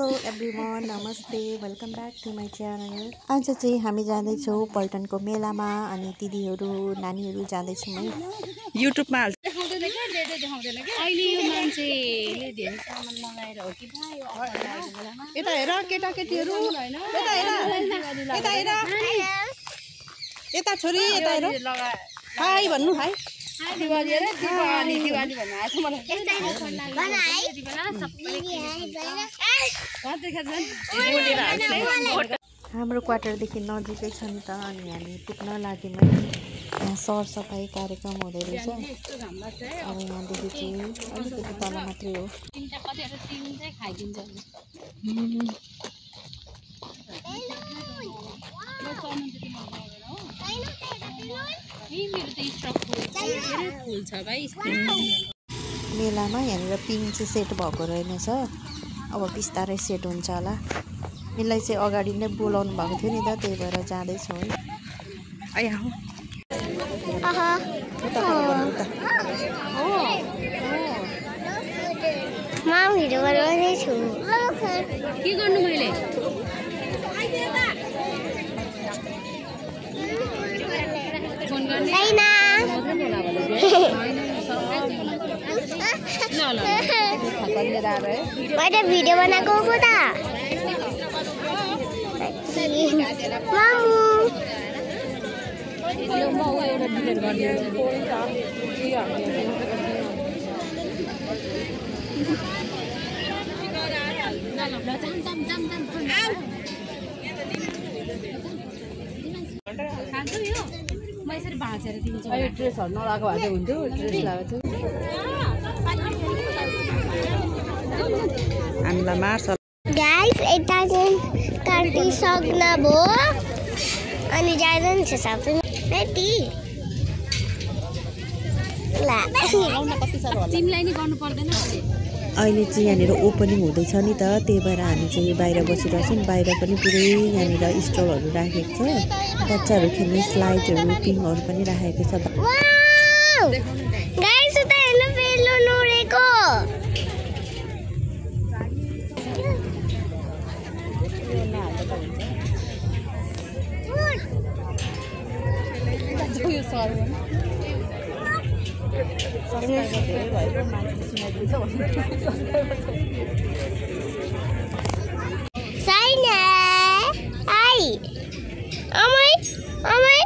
Everyone, नमस्ते, welcome back to my channel. आज चाहिँ हामी जाँदैछौँ पल्टनको मेलामा अनि दिदीहरू नानीहरू जाँदैछौँ है। युट्युबमा हाल्छ अहिले यो मान्छेले धेरै सामान लगाएर हो कि भाइ यता हेर केटाकेटीहरू, यता हेर यता हेर यता छोरी यता हेर हाई भन्नु हाई। दिवाली रे दिवाली दिवाली भन्नु आछ मलाई हाम्रो क्वार्टरदेखि नजिकै छ नि त अनि हामी पुग्न लाग्यौँ। यहाँ सरसफाइ कार्यक्रम हुँदै रहेछ। अब यहाँदेखि चाहिँ अलिकति तल मात्रै हो। मेलामा यहाँनिर पिङ चाहिँ सेट भएको रहेछ। अब बिस्तारै सेट हुन्छ होला। यसलाई चाहिँ अगाडि नै बोलाउनु भएको थियो नि त, त्यही भएर जाँदैछौँ है। आया हो के गर्नु मैले मैले भिडियो बनाएको हो त ड्रेसहरू नलाएको भए चाहिँ हुन्थ्यो। ड्रेस लगाएको छु हामीलाई मार्छ। गाइस यता चाहिँ काटिसक्न भयो अनि जाँदैछ सबै रेडी ला तिमीलाई नि गर्नु पर्दैन। अहिले चाहिँ यहाँनिर ओपनिङ हुँदैछ नि त, त्यही भएर हामी चाहिँ बाहिर बसिरहेछौँ। बाहिर पनि पुरै यहाँनिर स्टलहरू राखेको छ। बच्चाहरू खेल्ने स्लाइडहरू पिङहरू पनि राखेको छ। गाइस उता हेर्नु बेलुन उडेको। Saina, ai, amai, amai.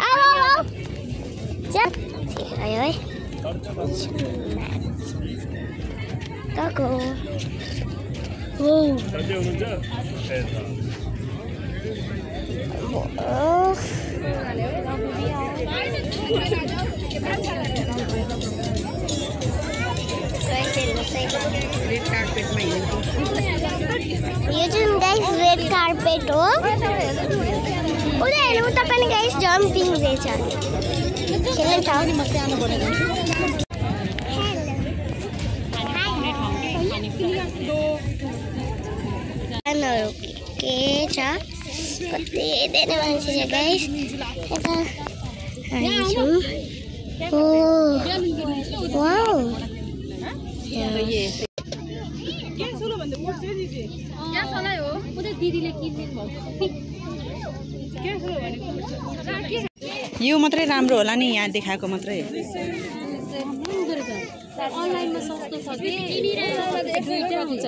Ayo, jap. Ayo, ayo. Kako. Oh. Oh. Red कार्पेटमा हिँडेको। यो चाहिँ गाइस रेड कार्पेट हो। उता हेर्नु उता पनि गाइस जम्पिङ रहेछ। खेल्न ठाउँ म सानो बनेको छु। खानाहरू के छ कति धेरै मान्छे छ गाइस। यता हामी छौँ। ओ वाउ यो मात्रै राम्रो होला नि, यहाँ देखाएको मात्रै। अनलाइनमा सस्तो छ कि दुईटा हुन्छ।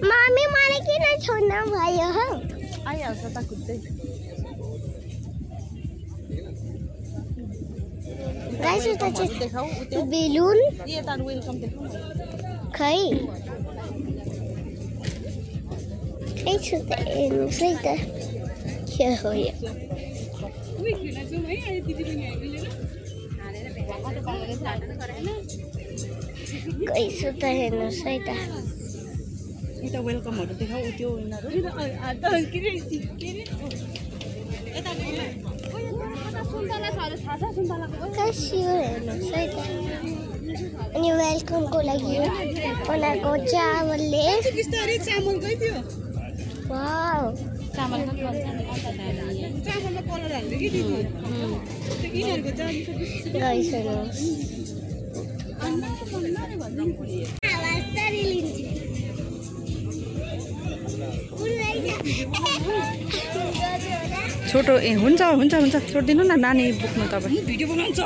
मम्मी मलाई किन छोड्न भयो हो? आइहाल्छ त कुद्दै। गाइस उता चाहिँ देखाऊ बेलुन यता वेलकम देखाऊ। खै खै छु त हेर्नुहोस् है त के हो यो। गाइस उता हेर्नुहोस् है त यता वेलकमहरू देखाऊ। त्यो गाइस यो हेर्नुहोस् है त। अनि वेलकमको लागि बनाएको चावलले। वाउ चामल पनि चामलमा कलर हाल्दै कि दिदी। गइसक्नुहोस् छोटो ए हुन्छ हुन्छ हुन्छ छोडिदिनु न नानी बोक्नु तपाईँ भिडियो बनाउँछ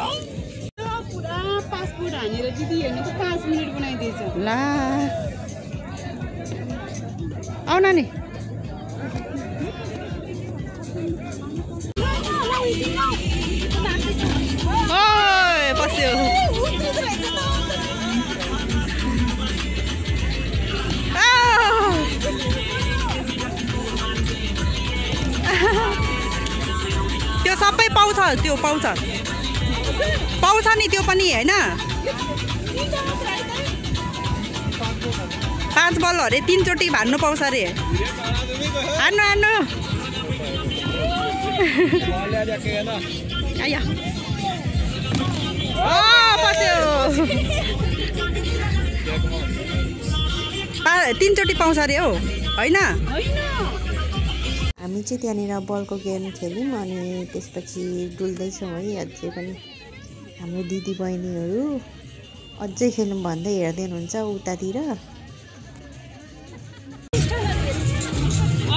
पुरा पासपोर्ट हानेर दिदी हेर्नु त 5 मिनेट बनाइदिएछ ला आऊ नानी ओइ बस्यो त्यो सबै पाउँछ त्यो पाउँछ नि त्यो पनि हैन 5 बल अरे 3 चोटि भान्नु पाउँछ अरे हान्नु हान्नु आया बस्यो 3 चोटि पाउँछ अरे हो हैन हामी चाहिँ त्यहाँनिर बलको गेम खेल्यौँ अनि त्यसपछि डुल्दैछौँ है अझै पनि हाम्रो दिदी बहिनीहरू अझै खेल्नु भन्दै हेर्दै हुनुहुन्छ उतातिर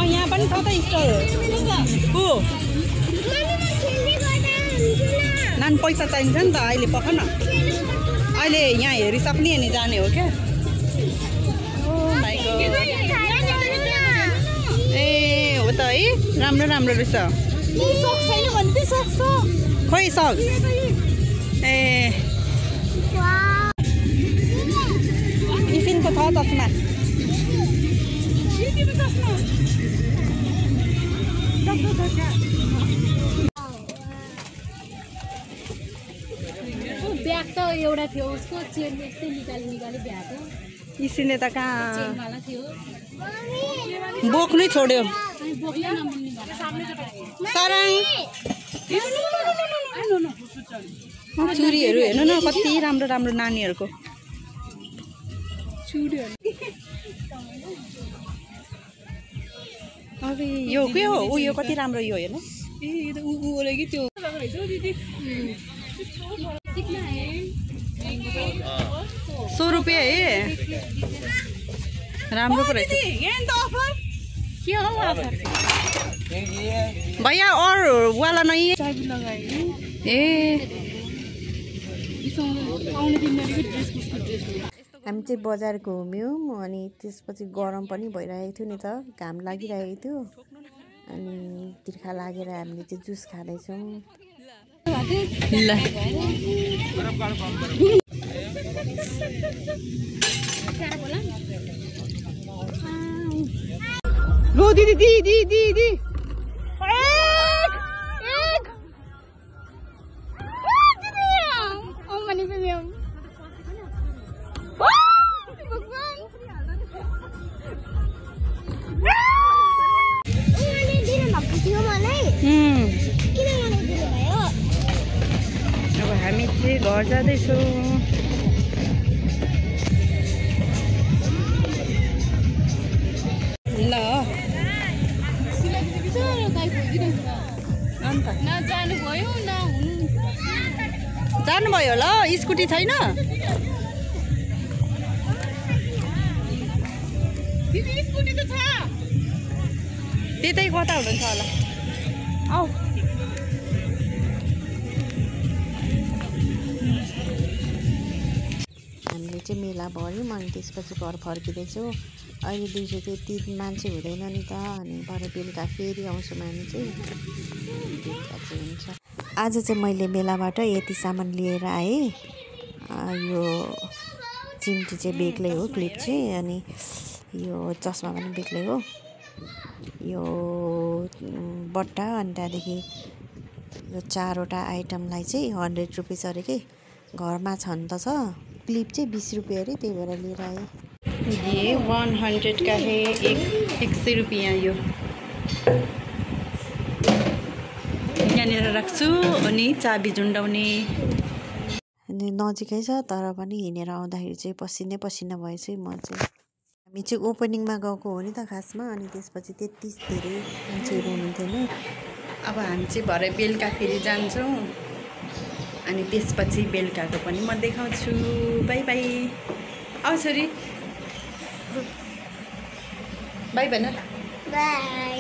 यहाँ पनि छ त स्टल को नान पैसा चाहिन्छ नि त अहिले पख न अहिले यहाँ हेरिसक्ने अनि जाने हो क्या ए हो त है राम्रो राम्रो रहेछ खोइ सक्स ए किसिमको छ चस्मा ब्याग त एउटा थियो उसको चेन यस्तै निकाली ब्याग इसिने त कहाँ चेनवाला थियो बोक्नै छोड्यो सरङ चुरीहरू हेर्नु न कति राम्रो राम्रो नानीहरूको अब यो के हो उयो कति राम्रो यो हेर्नु ए त उ कि त्यो 100 रुपियाँ है राम्रो पो रहेछ के हो अफर भैया और वाला नहीं है ए हामी चाहिँ बजार घुम्यौँ अनि त्यसपछि गरम पनि भइरहेको थियो नि त घाम लागिरहेको थियो अनि तिर्खा लागेर हामीले चाहिँ जुस खाँदैछौँ लो दीदी दी दी दी दी अब हामी चाहिँ घर जाँदैछौँ ल अन्त जानुभयो ल स्कुटी छैन त्यतै कता हुनुहुन्छ होला आऊ हामीले चाहिँ मेला भर्यौँ अनि त्यसपछि घर फर्किँदैछौँ अहिले दिउँसो त्यति मान्छे हुँदैन नि त अनि भरे बेलुका फेरि आउँछौँ हामी चाहिँ हुन्छ आज चाहिँ मैले मेलाबाट यति सामान लिएर आएँ यो चिम्टी चाहिँ बेग्लै हो क्लिप चाहिँ अनि यो चस्मा पनि बेग्लै हो यो बट्टा अनि त्यहाँदेखि यो 4वटा आइटमलाई चाहिँ 100 रुपिस अरे के घरमा छन् त छ क्लिप चाहिँ 20 रुपियाँ अरे त्यही भएर लिएर आएँ ये 100 का है 100 रुपियाँ यो यहाँनिर राख्छु अनि चाबी झुन्डाउने अनि नजिकै छ तर पनि हिँडेर आउँदाखेरि चाहिँ पसिनै पसिना भएछु म चाहिँ हामी चाहिँ ओपनिङमा गएको हो नि त खासमा अनि त्यसपछि त्यति धेरै मान्छेहरू हुनुहुन्थेन अब हामी चाहिँ भरे बेलुका फेरि जान्छौँ अनि त्यसपछि बेलुकाको पनि म देखाउँछु। By by. आऊ छोरी, बाई भन। बाई।